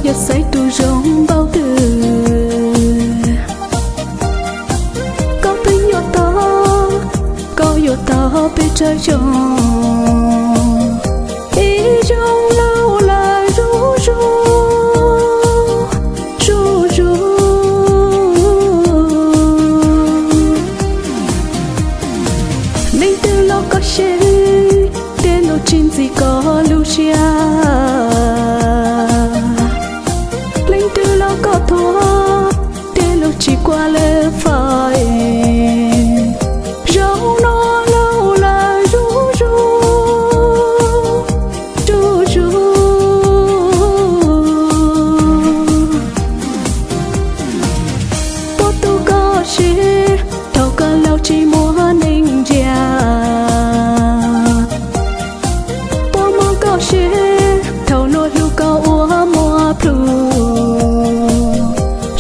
Yog xaiv tus zoo npaum twg, koj pheej yuav tau, koj yuav tau peb tsaug zog. Ib zaug lauj lawm zuj zus, zuj zus. Leej twg los koj siab, tej lus tsis ntxim koj lub siab. Leej twg los koj thuam, tej lus tsis kuaj lawv fais. Zaum no lauj lawm zuj zus, zuj zus. Puas tu koj siab thaum koj laus tsis muaj neeg ntsia? Puas mob koj siab thaum luag hlub koj ua muaj plhus?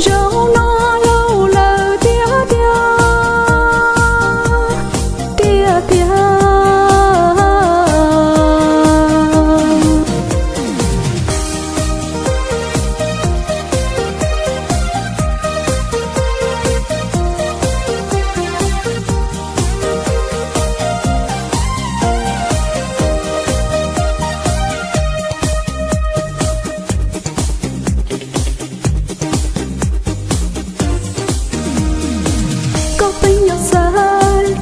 Zaum no lauj lawm tiag tiag, tiag tiag. Koj pheej yuav xaiv,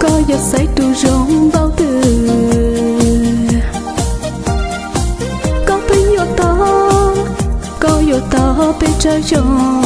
koj yuav xaiv tus zoo npaum twg? Koj pheej yuav tau, koj yuav tau peb tsaug zog.